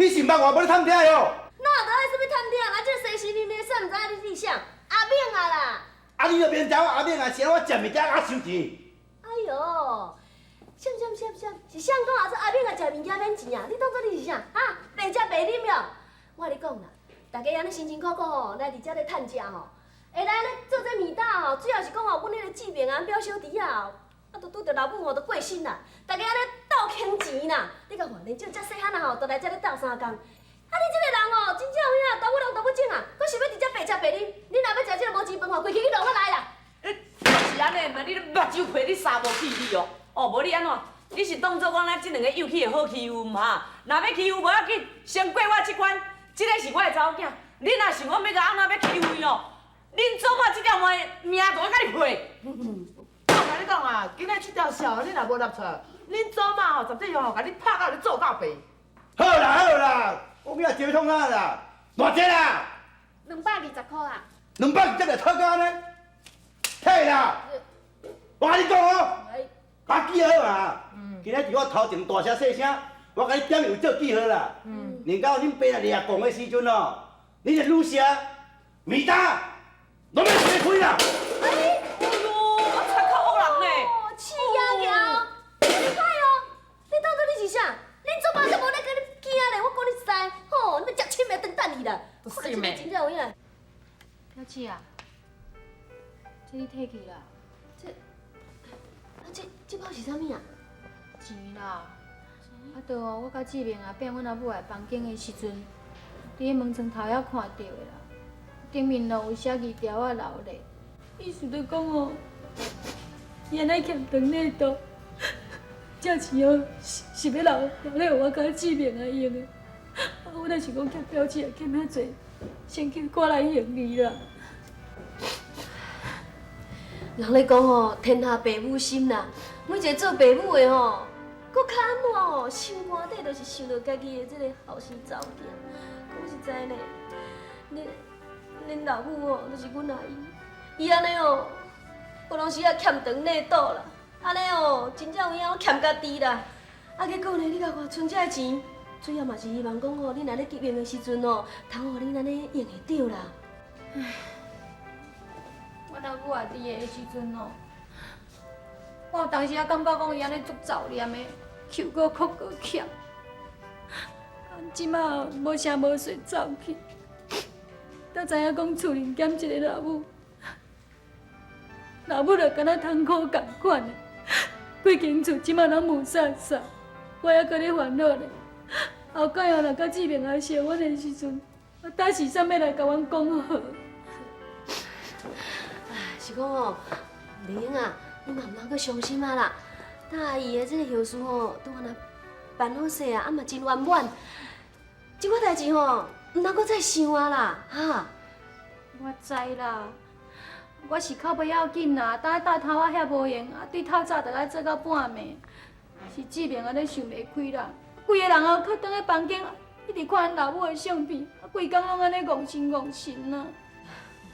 你是毋捌我無咧探聽喲？哪有得愛啥物探聽？啊，這個西施恁的啥毋知影你是啥？阿敏啊啦！啊，你就免知我阿敏啊，是按我食物件啊收錢。哎喲，啥啥啥啥？是啥講啊？做阿敏啊，食物件免錢啊？你當做你是啥？哈，白食白啉喲！我共你講啦，大家按呢辛辛苦苦吼來佇遮咧趁食吼，會來按呢做這麵搭吼，主要是講吼，阮彼個志明啊，表小弟啊，啊，都拄著老母吼，都過身啦，大家按呢鬥慳錢啦。你共看，連這遮細漢啊吼，都來遮咧鬥相共。啊！你這個人哦，真正有影，動不動動不正啊！閣想欲佇遮白食白啉，你若欲食這個無錢飯吼，規氣去路仔來啦！是按呢，嘛你目睭皮你衫無去你哦，哦，無你按怎？你是當做講咱這兩个幼齒會好欺負毋哈？若欲欺負無要緊，先過我這關，這个是我的查某囝。你若想講欲共按怎欲欺負伊哦，恁祖媽這條命命都愛共你賠。我共你講啊，今仔這條數你若無納出來，恁祖媽吼絕對吼共你拍到你做到白。好啦好啦，我今仔招創啥啦？偌濟啦？ 220箍啦。 220就討價呢？退啦！我共你講哦，阿記好啊！今仔佇我頭前大聲細聲，我共你點油做記號啦。連到恁爸來掠講的時陣哦，恁的女婿麵單攏欲齊開啦！哎喲，我賊較惡人呢！哦，氣壓壓，你歹哦！你當做你是啥？恁祖媽才無咧共你驚咧，我講你知，吼，你欲食凊的轉等你啦！是咩？真正有影。表姐啊，這你提去啦。這，啊這這包是啥物啊？錢啦。啊，對哦，我佮志明啊，變阮阿母來房間的時陣，佇彼門床頭遐看著的啦。頂面咯有寫字條仔留咧，意思就講哦，伊按呢欠長內度，這錢哦是是欲留留咧予我佮志明來用的。啊，我若是講欠表姐欠遐濟，先去我來還伊啦。人咧講吼，天下父母心啦，每一個做爸母的吼，閣較按怎吼，心肝底就是想著家己的這個後生查某囝。講實在呢，恁恁老母吼，就是阮阿姨，伊按呢吼，有當時仔欠長內肚啦，按呢吼，真正有影攏欠家己啦。啊，結果呢，你共看賰這個錢，主要嘛是希望講吼，恁若咧急用的時陣吼，通予恁按呢用會著啦。唉，阮阿母也佇的時陣哦，我有當時仔感覺講伊按呢足造念的，求閣哭閣欠，啊，這馬無聲無息走去，才知影講厝裡減一個老母，老母就敢若窗箍仝款的，規間厝這馬攏霧煞煞，我猶閣咧煩惱咧。後蓋哦，若佮志明阿相阮的時陣，啊，擔是啥物來共阮講好？唉，是講哦，麗英啊，你嘛毋通閣傷心啊啦。大阿姨的這個後事吼，都按呢辦好勢啊，啊嘛真圓滿。這款代誌吼，毋通閣再想啊啦，哈。我知啦，我是較袂要緊啦，擔鬥頭仔遐無閒，啊對透早就愛做到半暝，是志明按呢想袂開啦。規个人哦，去轉去房間，一直看𪜶老母的相片，啊規工攏按呢戇神戇神啊。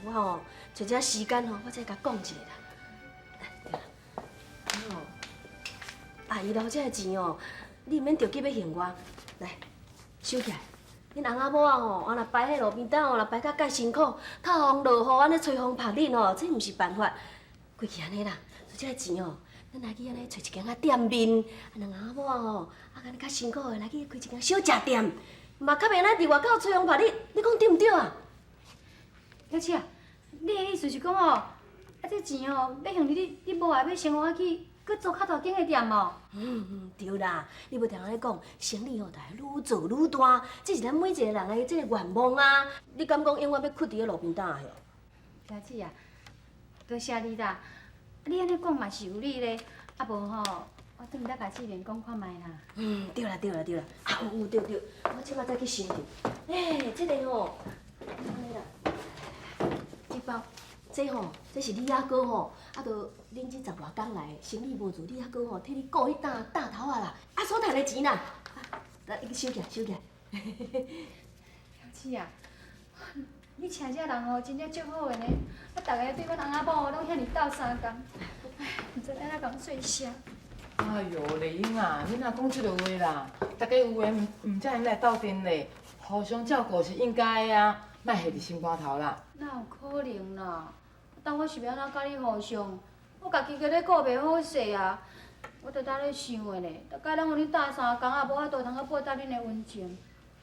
我吼，揣這時間吼，我再共講一下啦。來，對啦，哦，阿姨留這个錢哦，你毋免著急欲還我，來收起來。恁翁仔某仔吼，啊若擺彼路邊攤吼，若擺甲蓋辛苦，透風落雨，按呢吹風曝日吼，這毋是辦法。規氣按呢啦，這个錢哦，咱來去按呢揣一間仔店面，啊，兩翁仔某仔吼，啊，按呢較辛苦的來去開一間小食店，嘛較袂按呢佇外口吹風曝日，你講對毋對啊？表姐啊，你的意思是講哦，啊這錢哦，欲還你，你無愛欲先予我去，閣做較大間的店哦？嗯，對啦，你無聽人咧講，生意吼，就愛愈做愈大，這是咱每一個人的這個願望啊。你敢講永遠欲屈佇咧路邊擔的？表姐啊，多謝你啦，你按呢講嘛是有理咧，啊無吼，我轉來共志明講看覓啦。嗯，對啦對啦對啦，啊有有對對，我這擺再去想著，欸，這個吼，按呢啦，這包，這吼，這是你阿哥吼，啊，都恁這十外工來生意無做，你阿哥吼替你顧彼擔擔頭仔啦，啊所趁的錢啦，來，你收起來，收起來。表姐啊，你請這人哦，真正足好的呢，啊，逐个對阮翁仔某攏遐爾鬥相共，唉，毋知按怎共說謝。哎呦，丽英啊，你若讲这个话啦，大家有闲毋才会来斗阵咧，互相照顾是应该的啊，莫下伫心肝头啦。哪有可能啦？当我是欲按怎佮你互相？我家己阁咧顾袂好势啊！我就伫咧想的咧，逐摆拢予恁搭三工啊，无法度通去报答恁的恩情。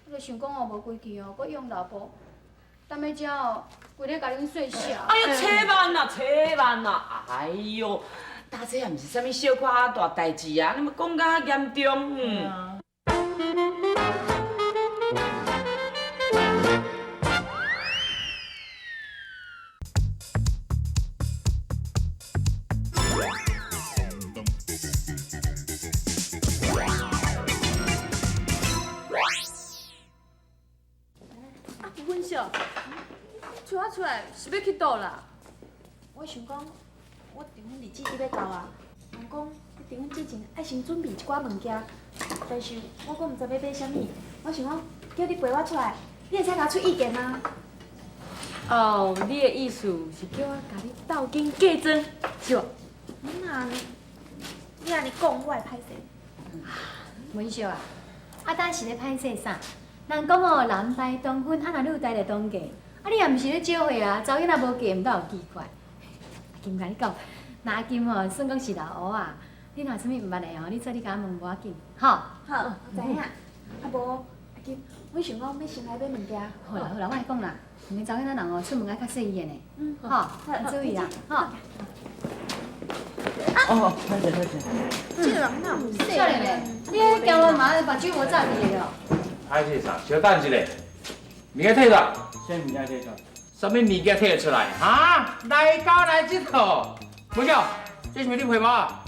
我就想讲哦，无规气哦，阁用老婆，踮咧遮哦，规咧共恁说笑。哎呦，千万啦，千万啦！哎呦，搭这也毋是啥物小可大代志啊，你莫讲甲遐严重。嗯。啊，文秀，带我出来是欲去佗啦？我想讲，我订婚日子伊欲到啊，人讲你订婚之前爱先准备一寡物件，但是我阁毋知欲买啥物，我想讲叫你陪我出来，你会使共我出意见吗？哦，你的意思是叫我共你斗紧嫁妆，是无？你若按呢，你按呢讲，我会歹势。文秀啊，啊，当是咧歹势啥？人讲哦，男大当婚，啊若女大就当嫁，啊你也毋是咧招岁啊，查某囡仔无嫁，毋倒有奇怪。阿金共你讲，若阿金吼算讲是老乌啊，你若有啥物毋捌的吼，你做你共我问无要紧，吼。好，我知影。啊无，阿金，阮想讲欲先来买物件。好啦好啦，我来讲啦，两个查某囡仔人哦，出门爱较细腻的呢，吼，好注意啦，吼。哦，歹势歹势。这个人哪有少年的，你彼行路嘛目睭无眨去的哦。歹势啥？小等一下，物件提出来。啥物件提出来？啥物物件提出来？哈？来家来这套。文巧，这是毋是你皮包啊？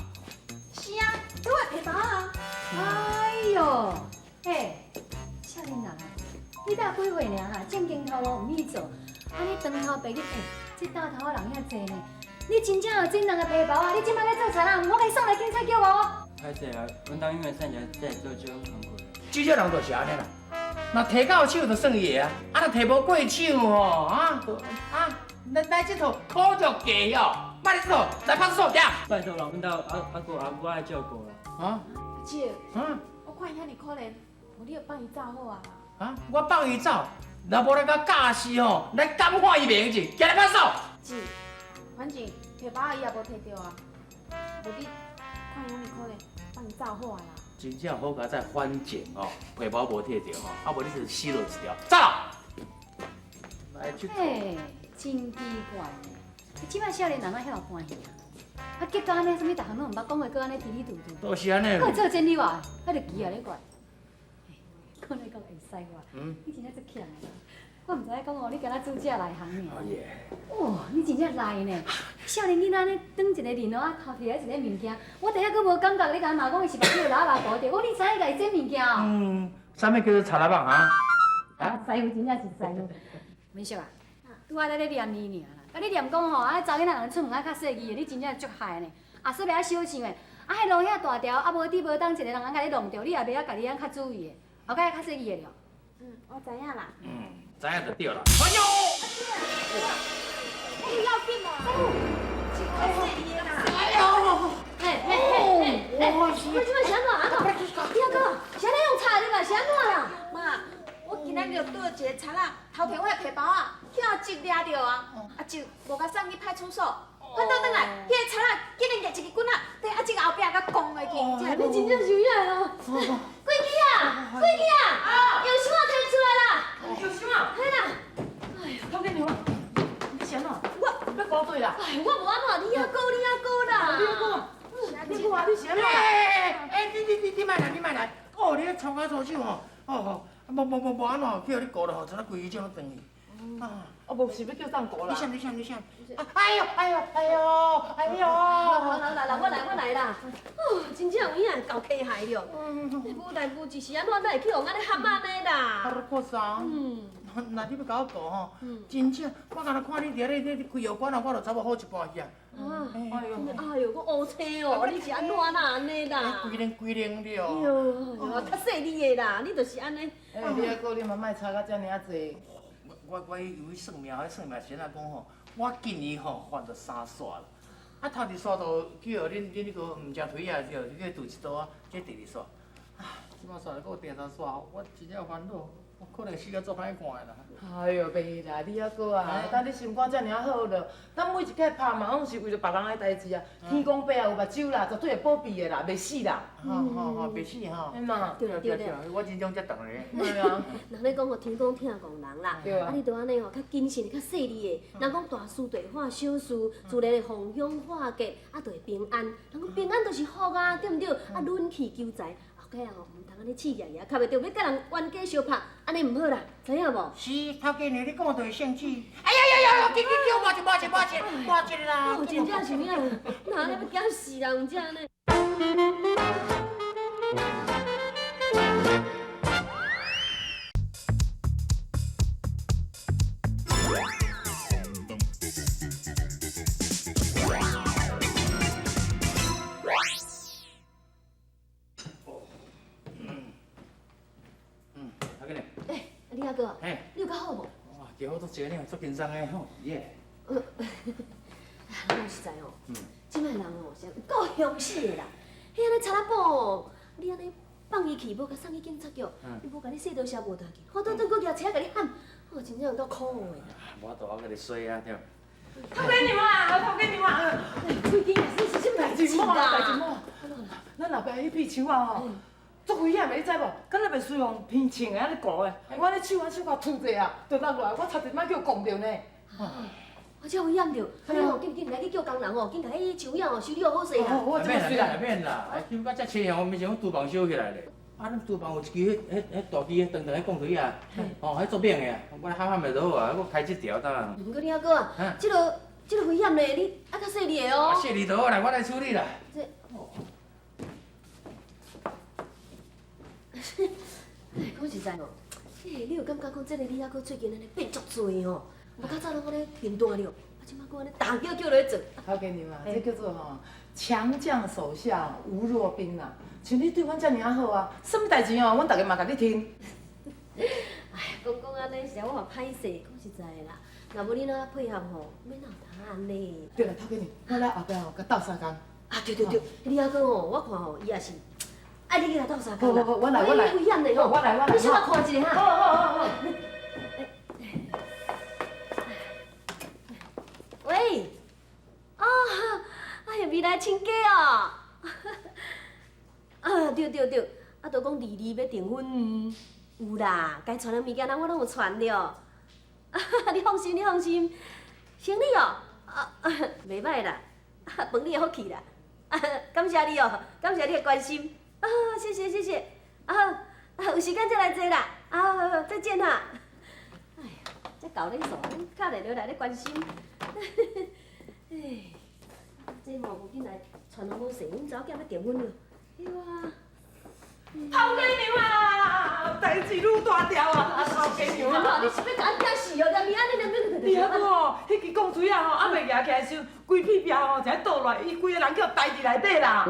是啊，这我的皮包啊。哎哟，欸，少年人啊，你才几岁尔哈？正经头路毋去做，按呢长头白日，欸，这搭头仔人遐济呢。你真正有真人的皮包啊？你这摆咧做贼人，我共你送来警察局无？歹势啊，阮兜因为上一才会做这种工课。这种人就是按呢啦，若提到手就算伊的啊，啊若提无过手吼，啊啊，来来这套苦就假哦，莫来这套，来派出所行。拜托啦，阮兜阿阿哥阿母爱照顾啦。啊？阿姐，啊？我看伊遐尔可怜，无你就放伊走好啊。啊？我放伊走，若无来共教死吼，来感化伊袂用者，行来派出所。姐，反正皮包伊也无提著啊，无你看伊遐尔可怜，放伊走好啊啦。真正好佳哉，反正吼，皮包无提著吼，啊无你就死路一条，走啦！来这套。欸，真奇怪呢，你这摆少年人哪遐有关系啊？啊，结到按呢，啥物逐项拢毋捌讲话，阁按呢支支嘟嘟。都是按呢。阁会做真理话，啊就奇啊咧怪。讲来讲会使我，你真正足强的。我毋知影讲哦，你敢若煮食内行尔。哦，你真正来呢！少年囡仔呢，转一个面哦，啊头提来一个物件，我第一阁无感觉，你共骂讲伊是目睭老目糊著，我讲你知影共伊这物件哦？嗯，啥物叫做贼仔蠓啊？啊，师傅真正是师傅。文秀啊，拄仔咧咧念你尔啦，啊你念讲吼，啊查某囡仔人出门爱较细腻的，你真正足害呢。啊，说袂晓小想的，啊彼路遐大条，啊无底无当一个人通共你弄著，你也袂晓家己按较注意的，后盖较细腻的了。嗯，我知影啦。嗯，知影就对啦。哎呦！哎，要紧无？哎呦！嘿嘿嘿嘿！你这摆是按怎按怎？你阿哥，是按呢用插的吧？是按怎啦？妈，我今仔日就拄著一个贼仔，偷提我的皮包啊，去予贼掠著啊，啊贼无共送去派出所，反倒转来，彼个贼仔竟然举一支棍仔，伫阿贼后壁共摃落去。你真正是有影哦！过去啊，过去啊，药箱仔提出来啦！药箱仔？嘿啦！哎呦，头家娘，你是按怎？我欲糊对啦！哎，我无按怎，你犹阁，你犹阁啦！你犹阁，你阁啊，你是按怎？哎哎，你你你你莫来，你莫来！哦，你咧冲我粗手吼，哦吼，无无无无按怎，去予你糊了吼，像怎规支种拢断去。啊！哦，无是欲叫送糊啦。你闪你闪你闪！哎呦哎呦哎呦哎呦！好好来来，我来我来啦！哦，真正有影够溪害了。无代无志是按怎，哪会去予按呢含按呢啦？啊，你看啥？嗯。若你欲共我糊吼，真正我敢若看你伫咧咧开药馆啊，我就差不多好一半去啊。啊！哎呦，阁乌青哦，你是按怎啦按呢啦？规轮规轮了。哎呦，较细腻的啦，你就是按呢。哎，你犹阁你嘛莫吵甲遮尔啊济。我我有去算命，彼算命先生讲吼，我今年吼犯著三煞啦。啊，头一线就去予恁恁彼个毋正腿啊，叫去拄一刀啊，这第二线。啊，这摆线阁有第三线，我真正烦恼，我可能死甲足歹看的啦。哎哟，袂啦，你犹阁啊，等你心肝遮尔好了，咱每一届拍嘛，拢是为著别人的代志啊。天公伯也有目睭啦，绝对会保庇的啦，袂死啦。吼吼吼，袂死吼。嘿嘛。对对对。我真正才动咧。对啊。人咧讲吼，天公疼憨人啦，啊，你著按呢吼，较谨慎、较细腻的。人讲大事地化小事，自然会逢凶化吉，啊，就会平安。人讲平安就是福啊，对毋对？啊，忍气求财。后盖吼，毋通按呢气压压，较袂著欲佮人冤家相拍，按呢毋好啦，知影无？是，头家娘，你讲著是圣旨。哎呀呀呀！紧紧叫我一，我一，我一，我一啦！哦，真正是影，哪按呢欲惊死人，才按呢。欸，你阿哥，你有较好无？哇，较好足济呢，足轻松的吼，耶。讲实在哦，这摆人哦是有够凶死的啦。彼按呢贼仔宝哦，你按呢放伊去，无共送去警察局，伊无共你说多谢无代志，我倒转阁举车共你喊，哦，真正有够可恶的。无法度，我共你衰啊，对。头家娘啊，头家娘啊，最近是啥物代志某啊？代志某。咱后壁彼片树仔吼，足危险的，你知无？敢若袂随予天晴的按呢糊的，我咧手啊手甲吐者啊，就落落来，我差一摆叫摃著呢。啊，遮危险著，你吼紧紧来去叫工人吼，紧共彼树仔吼修理好势啦。免啦，免啦，免啦，这车我面前厨房烧起来咧。啊，恁厨房有一支彼彼彼大支、彼长长彼钢锤啊，吼，彼足猛的啊，我来喊喊就好啊，我开这条得啦。毋过你阿哥啊，这个危险咧，你爱较细腻的哦。细腻就好啦，我来处理啦。这，哎，讲实在哦，欸，你有感觉讲这个李阿哥最近按呢变足济吼？无较早拢按呢平淡了，啊，这摆阁按呢大叫叫咧做。头家娘啊，这叫做吼强将手下无弱兵啦。像你对阮遮尔啊好啊，啥物代志哦，阮逐家嘛共你听。哎，讲讲按呢，实在我嘛歹势，讲实在的啦，若无恁仔配合吼，欲哪有通按呢？对啦，头家娘，我来后壁吼，共斗相共。啊，对对对，李阿哥吼，我看吼，伊也是爱你去共斗相共啦。好好好，我来我来。危险的吼，我来我来。你小可看一下哈。好好好好。喂，哦，哎呀，未来亲家哦，啊，对对对，啊，都讲二二欲订婚，有啦，该传的物件，咱我拢有传著。你放心，你放心，生理哦，啊，袂䆀啦，饭你的福气啦，感谢你哦，感谢你的关心，啊，谢谢谢谢，啊，有时间再来坐啦，啊，再见哈。哎呀，这厚礼数，敲电话来咧关心。哎，这嘛无紧来传好势，阮查某囝欲订婚了，对啊。头家娘啊，代志愈大条啊！头家娘啊，你是欲共阮惊死哦？连按呢连你阿哥哦，彼支钢锤仔吼，还袂举起来时，规屁壁吼，就倒落来，伊规个人叫呆伫内底啦。